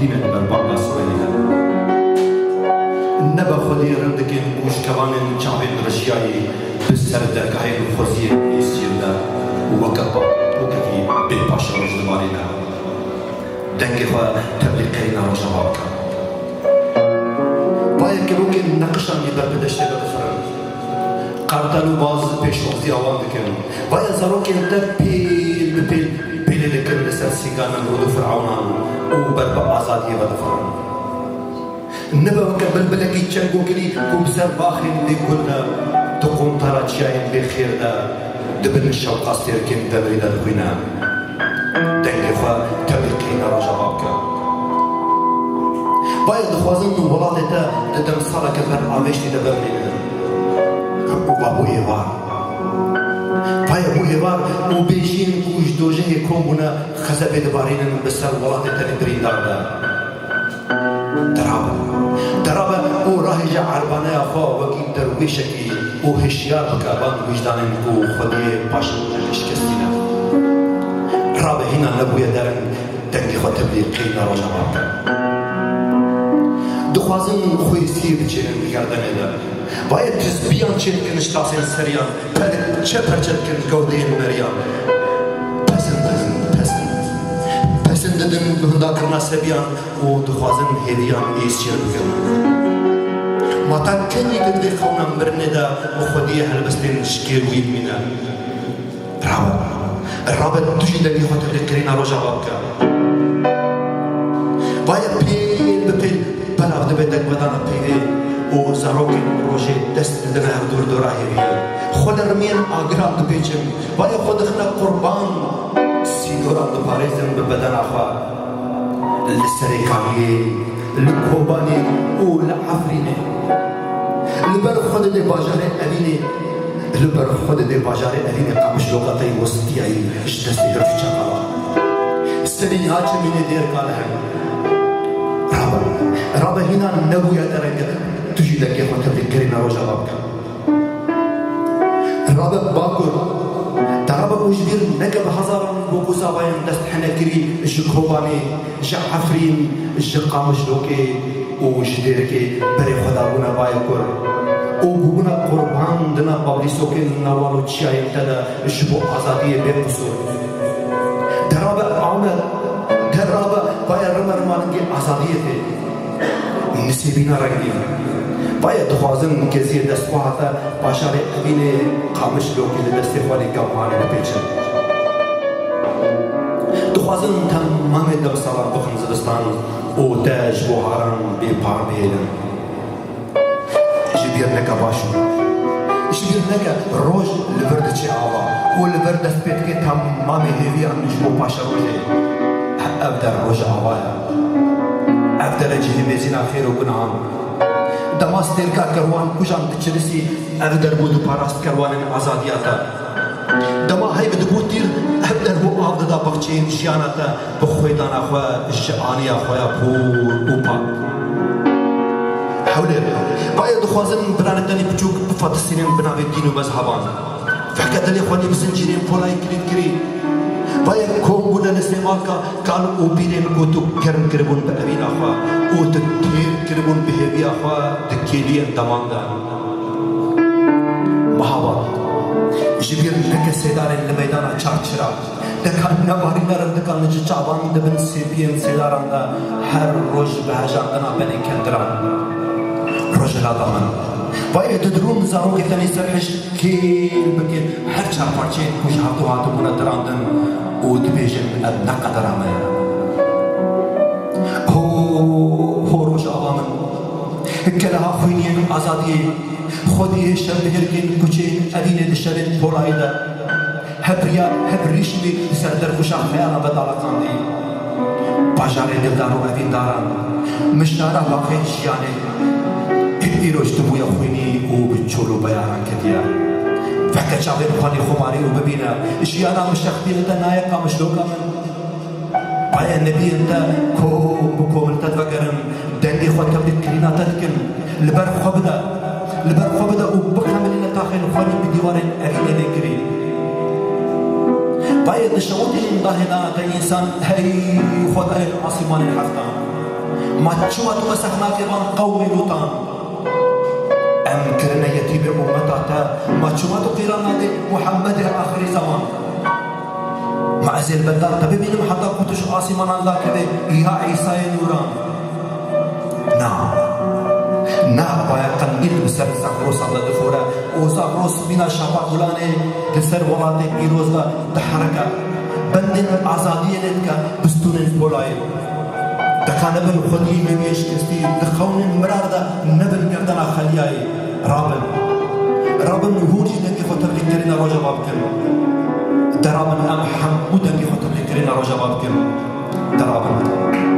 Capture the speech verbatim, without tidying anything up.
Tînin ber banga siweyî de. Nebe xwediyê rindikên û ji kevanên çavên rişiyayî bi ser dergehên xweziyên êsiyên de û weke pa-, wekekî bê paşeroj dibarîne. Dengê xwe tevlî qerîna Rojava bike. Vaye kevokên neqişandî ber bi deştê ve difirin. Qartel û baz pêşwaziya wan dikin. Vaye zarokên te pêl bi pêl pêlê dikin li ser sînganên rûd û firawnan û ber bi azadiyê ve difirin. Nibe weke bilbilekî çengokilî ku bi ser baxên bê gul de, di quntara çiyayên bê xêr de, di bin şewqa stêrkên demirî de dixwîne. Dengê xwe tevlî qirîna Rojava bike. Vaye dixwazin welatê te di demsaleke ber avêştî de bimînin. Û va bû êvar. Vaye bû êvar û bêjiyên ku ji dojehê kom bûne xezebê dibarînin bi ser welatê tenê birîndar de. Derabe. Derabe û rahêje erbaneya xwe wekî derwêşekî û hişyar bike van wijdanên ku xwediyê paşeroja şikestî ne. Rabe hîna nebûye dereng dengê xwe tevlî qirîna Rojava bike. Dixwazin xwêsiyê biçênin di gerdenê de. Vaye tizbiyan çêdikin ji tasên seriyan, perçe perçe dikin gewdeyên meriyan. Pesin didin, pesin. Pesin didin guhindakirina sebiyan û dixwazin hêviyan êsiyê bikin. Ma ta kenî di vê xewna mirinê de xwediyê helbestên ji kêr wî dimîne? Rabe, rabe tu jî dengê xwe tevlî qirîna Rojava bike. Vaye pêl bi pêl belav dibe dekvedana peyvê û zarokên rojê dest didine hev dor dora hêviyê. Xwe li rimiyên agiran dipêçin. Vaye xwe dixine qurban, sînoran diparêzin bi bedena xwe. Li Serêkaniyê, li Kobanê û li Efrînê. Li ber xwe didê bajarê Evînê, li ber xwe didê bajarê Evînê qamişloka te yî westiyayî ji destê her çaqa. Serî naçimînê dêrka li heng. Rabe, rabe hîna nebûye dereng, tu jî dengê xwe tevlî qirîna Rojava bike. Rabe Bakur, te rabe û ji bîr neke bi hezaran bokuzabayên dest hene kirî ji Kobanê, ji Efrîn, ji Qamişlokê û ji Dêrikê berê xwe dabûne bayê kur û bûbûne qurban di nav bablîsokên newal û çiyayên te de ji bo azadiyê bê qisûr. Te rabe Amed, te rabe vaye rime rima lingê azadiyê tê. Nisêbîna rengîn. Vaye dixwazin keziyê destxweha te bajarê Evînê, Qamişlokê li destê xwe lê gavhanê bipêçin. Dixwazin temamê demsalan bixin zivistana û te ji bo haran bê par bihêlin. Ji bîr neke baş û. Ji bîr neke roj li vir diçe ava û li vir dest pê dike temamê hêviyan ji bo paşerojê. Ev der rojava ye. Ev der e cihê mêzîna xêr û gunahan. Dema stêrka kerwan kujan diçirisî, ev der bû diparast kerwanên azadiya te. Dema heyv dibû tîr, ev der bû av dida baxçeyên jiyana te, bi xwêdana xwe ji aniya xwe ya pûr û pak. Hewlêr, vaye dixwazin biranê tenê biçûk bifatisînin bi navê dîn û mezheban. Feke dilê xwe nî bi zincîrên polayî kilît kirî. Vaye kom bûne li sêmalka kal û bîrên ku tu germ kiribûn bi evîna xwe û tu têr kiribûn bi hêviya xwe di kêliyên deman de. Mehaban, ji bîr neke sêdarên li meydana Çarçira. Deka nebarîne rindikan ji çavan di bin sêpiyên sêdaran de her roj bi hejandina benê kendiran. Rojhilata min. Vaye didirûn zarokê tenê ser hişk kêl bi kêl her çar parçeyên ku ji hevdû hatibûne dirandin û dibêjin ev ne qedera me ye. Ho, ho Rojava min. Keleha xwîniyên azadiyê, xwediyê şevbihêrkên kuçeyên Evînê di şevên polayî de. Hev riya, hev rîşmî li ser derfûşa xeyalan vedaliqandî. Bajarê dildar û evîndaran, mijara baxê jiyanê, îroj dibûye xwînî û bi çol û beyaran ketiye. Veke çavên xwe lê xumarî û bibîne, jiyana min şextî li te nayê qamişloka min. Payê nebiyên te ku bi komil te divegerin, dengê xwe tevlî kirîna te dikin. Li ber xwe bide. Li ber xwe bide û bixemilîne taxên xwe lê bi dîwarên Evînê lê kirî. Payê dişewitînin dahêna te însan hey xwedayên asîmanên heftan. Ma çima tu meseh nake van qewmê Lûtan? Em kirine yetîmê ummeta te. Ma çima tu qîran nade Muhammedê axirî zeman? Ma ez ê li benda te bimînim heta ku tu ji asîmanan dakeve ya Îsayê nûran? Na. Na, baya qendîl bi ser Zagros de dixore û Zagros mîna şapakulanê li ser welatê pîroz de diherike. Bendên azadiyê lê dike, bistûnên polayê. Dekanibin xwediyê hêviyê şikestî, di xewnên mirar de nebin gerdena xeliyayê. Rabin. Rabin hûn jî dengê xwe teblî kirîna Rojava bikin. Derabin em hemû dengê xwe teblî kirîna Rojava bikin. Derabin.